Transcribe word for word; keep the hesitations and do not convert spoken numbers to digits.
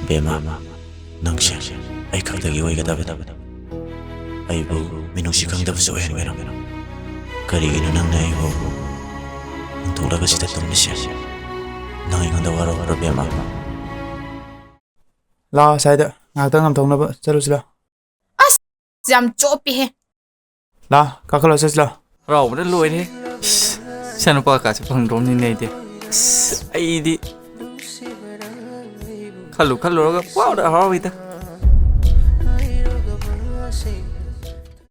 ꯕꯦꯝꯃ, ꯅꯪꯁꯦ ꯑꯩ ꯈꯛꯇꯒꯤ ꯑꯣꯏꯒꯗꯕꯅꯤ꯫ ꯑꯩꯕꯨ ꯃꯤꯅꯨꯡꯁꯤ ꯈꯪꯗꯕꯁꯨ ꯑꯣꯏꯍꯟꯒꯅꯨ꯫ ꯀꯔꯤꯒꯤꯅꯣ ꯅꯪꯅ ꯑꯩꯕꯨ ꯍꯨꯟꯗꯣꯛꯂꯒ ꯁꯤꯗ ꯇꯨꯝꯂꯤꯁꯦ? ꯅꯪ ꯑꯩꯉꯣꯟꯗ ꯋꯥꯔꯧꯕ꯭ꯔꯥ, ꯕꯦꯝꯃ? ꯂꯥꯛꯑꯣ, ꯁ꯭ꯋꯥꯏꯗ ꯉꯥꯏꯍꯥꯛꯇꯪ ꯉꯝꯊꯣꯛꯅꯕ ꯆꯠꯂꯨꯁꯤ ꯂꯥꯎ꯫ ꯑꯁ, ꯌꯥꯝ ꯆꯣꯞꯄꯤꯍꯦ꯫ ꯂꯥ, ꯀꯥꯈꯠꯂꯣ, ꯆꯠꯁꯤ ꯂꯥꯎ꯫ ꯍꯔꯥꯎꯕꯅ ꯂꯣꯏꯔꯦ꯫ ꯏꯁ, ꯏꯆꯥꯅꯨꯄꯥ ꯀꯥꯁꯦ ꯐꯪꯗ꯭ꯔꯣꯝꯅꯤꯅꯦ ꯑꯩꯗꯤ꯫ ꯑꯁ, ꯑꯩꯗꯤ ꯈꯜꯂꯨ ꯈꯜꯂꯨꯔꯒ ꯄꯨꯡꯍꯔꯥꯎꯗ ꯍꯔꯥꯎꯏꯗ꯫